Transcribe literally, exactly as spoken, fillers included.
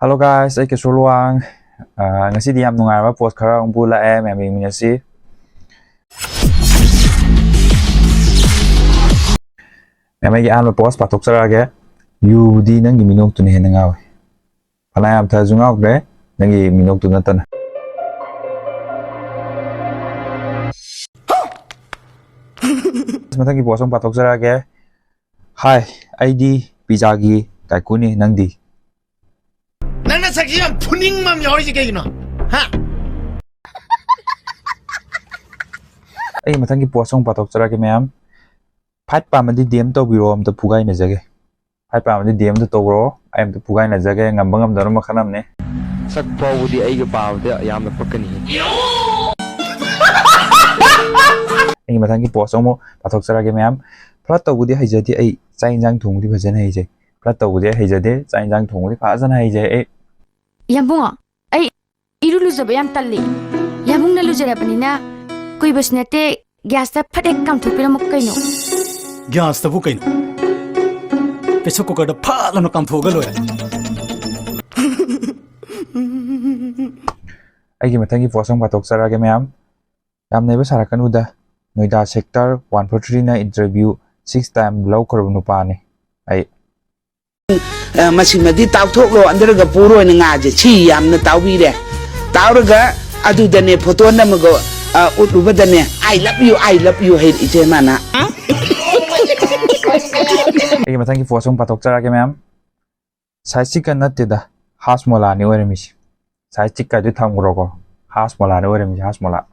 Hello guys, ꯑꯩ ꯀꯤꯁꯣꯔ ꯂꯨꯋꯥꯡ꯫ ꯑꯥ, ꯉꯁꯤꯗꯤ ꯌꯥꯝ ꯅꯨꯡꯉꯥꯏꯔꯕ ꯄꯣꯁ ꯈꯔ ꯑꯃꯨꯛ ꯄꯨꯂꯥꯛꯑꯦ, ꯃꯌꯥꯝ ꯌꯦꯡꯃꯤꯟꯅꯁꯤ꯫ ꯃꯌꯥꯝ, ꯑꯩꯒꯤ ꯑꯍꯥꯟꯕ ꯄꯣꯁ ꯄꯥꯊꯣꯛꯆꯔꯛꯑꯒꯦ꯫ "ꯌꯨꯕꯨꯗꯤ ꯅꯪꯒꯤ ꯃꯤꯅꯣꯛꯇꯨꯅ ꯍꯦꯟꯅ ꯉꯥꯎꯏ꯫ ꯐꯅꯌꯥꯝ ꯊꯛꯑꯁꯨ ꯉꯥꯎꯗ꯭ꯔꯦ, ꯅꯪꯒꯤ ꯃꯤꯅꯣꯛꯇꯨ ꯅꯠꯇꯅ"꯫ ꯃꯊꯪꯒꯤ ꯄꯣꯁ ꯑꯃꯨꯛ ꯄꯥꯊꯣꯛꯆꯔꯛꯑꯒꯦ꯫ "ꯍꯥꯏ, ꯑꯩꯗꯤ ꯄꯤꯖꯥꯒꯤ ꯀꯥꯏꯀꯨꯅꯤ, ꯅꯪꯗꯤ?" ꯅꯪꯅ ꯁꯛꯁꯤ ꯌꯥꯝ ꯐꯨꯅꯤꯡꯕ ꯑꯃ ꯌꯥꯎꯔꯤꯁꯤ ꯀꯩꯒꯤꯅꯣ? ꯍꯥ? ꯑꯩ ꯃꯊꯪꯒꯤ ꯄꯣꯁ ꯑꯃꯨꯛ ꯄꯥꯊꯣꯛꯆꯔꯛꯑꯒꯦ ꯃꯌꯥꯝ꯫ "ꯐꯥꯏꯠ ꯄꯥꯝꯃꯗꯤ ꯗꯤ ꯑꯦꯝ ꯇꯧꯕꯤꯔꯣ, ꯑꯝꯇ ꯐꯨꯒꯥꯏꯅꯖꯒꯦ꯫ ꯐꯥꯏꯠ ꯄꯥꯝꯃꯗꯤ ꯗꯤ ꯑꯦꯝꯗ ꯇꯧꯕꯤꯔꯣ, ꯑꯩ ꯑꯝꯇ ꯐꯨꯒꯥꯏꯅꯖꯒꯦ, ꯉꯝꯕ ꯉꯝꯗꯕꯅ ꯃꯈꯜ ꯑꯃꯅꯤ"꯫ ꯁꯛ ꯐꯥꯎꯕꯗꯤ ꯑꯩꯒ ꯄꯥꯕꯗ ꯌꯥꯝꯅ ꯄꯛꯀꯅꯤ꯫ ꯑꯩꯒꯤ ꯃꯊꯪꯒꯤ ꯄꯣꯁ ꯑꯃꯨꯛ ꯄꯥꯊꯣꯛꯆꯔꯛꯑꯒꯦ ꯃꯌꯥꯝ꯫ "ꯐ꯭ꯂꯠ ꯇꯧꯕꯗꯤ ꯍꯩꯖꯗꯦ ꯑꯩ, ꯆꯥꯛ ꯏꯟꯖꯥꯡ ꯊꯣꯡꯕꯗꯤ ꯐꯖꯅ ꯍꯩꯖꯩ꯫ ꯐ꯭ꯂꯠ ꯇꯧꯕꯗꯤ ꯑꯩ ꯍꯩꯖꯗꯦ, ꯆꯥꯛ ꯏꯟꯖꯥꯡ ꯊꯣꯡꯕꯗꯤ ꯐꯖꯅ ꯍꯩꯖꯩ ꯑꯩ"꯫ ꯌꯥꯝꯕꯨꯡꯉꯣ, ꯑꯩ ꯏꯔꯨ ꯂꯨꯖꯕ ꯌꯥꯝ ꯇꯜꯂꯤ꯫ ꯌꯥꯝꯕꯨꯡꯅ ꯂꯨꯖꯔꯕꯅꯤꯅ ꯀꯨꯏꯕꯁꯨ ꯅꯠꯇꯦ, ꯒ꯭ꯌꯥꯁꯇ ꯐꯠ ꯍꯦꯛ ꯀꯥꯝꯊꯣꯛꯄꯤꯔꯝꯃꯨ ꯀꯩꯅꯣ꯫ ꯒ꯭ꯌꯥꯁꯇꯕꯨ ꯀꯩꯅꯣ? ꯄ꯭ꯔꯦꯁꯔ ꯀꯨꯀꯔꯗ ꯐꯠ ꯂꯥꯎꯅ ꯀꯥꯝꯊꯣꯛꯑꯒ ꯂꯣꯏꯔꯦ꯫ ꯑꯩꯒꯤ ꯃꯊꯪꯒꯤ ꯄꯣꯁ ꯑꯃ ꯄꯥꯊꯣꯛꯆꯔꯛꯑꯒꯦ ꯃꯌꯥꯝ꯫ ꯌꯥꯝ ꯅꯩꯕ ꯁꯥꯔꯛꯀꯅꯨꯗ꯫ ꯅꯣꯏꯗꯥ ꯁꯦꯛꯇꯔ ꯋꯥꯟ ꯐꯣꯔ ꯊ꯭ꯔꯤꯅ ꯏꯟꯇꯔꯚ꯭ꯌꯨ ꯁꯤꯛꯁ ꯇꯥꯏꯝ ꯂꯧꯈ꯭ꯔꯕ ꯅꯨꯄꯥꯅꯤ ꯑꯩ꯫ ꯑ, ꯃꯁꯤꯃꯗꯤ ꯇꯥꯎꯊꯣꯛꯂꯣ, ꯑꯟꯗꯔꯒ ꯄꯨꯔꯣꯏꯅ ꯉꯥꯁꯦ꯫ ꯁꯤ ꯌꯥꯝꯅ ꯇꯥꯎꯕꯤꯔꯦ꯫ ꯇꯥꯎꯔꯒ ꯑꯗꯨꯗꯅꯦ ꯐꯣꯇꯣ ꯅꯝꯃꯒ, ꯑ, ꯎꯠꯂꯨꯕꯗꯅꯦ, "I love you, I love you" ꯍꯩꯔꯛꯏꯁꯦ ꯃꯥꯅ꯫ ꯑꯩꯒꯤ ꯃꯊꯪꯒꯤ ꯄꯣꯁ ꯑꯃ ꯄꯥꯊꯣꯛꯆꯔꯛꯑꯒꯦ ꯃꯌꯥꯝ꯫ ꯁꯥꯏꯁꯤꯀ ꯅꯠꯇꯦꯗ, ꯍꯥꯁꯃꯣꯂꯥꯅꯤ ꯑꯣꯏꯔꯝꯃꯤꯁꯦ꯫ ꯁꯥꯏꯁꯤꯀ ꯍꯥꯏꯗꯨ ꯊꯝꯈ꯭ꯔꯣꯀꯣ꯫ ꯍꯥꯁꯃꯣꯂꯥꯅꯤ ꯑꯣꯏꯔꯝꯃꯤꯁꯦ, ꯍꯥꯁꯃꯣꯂꯥ꯫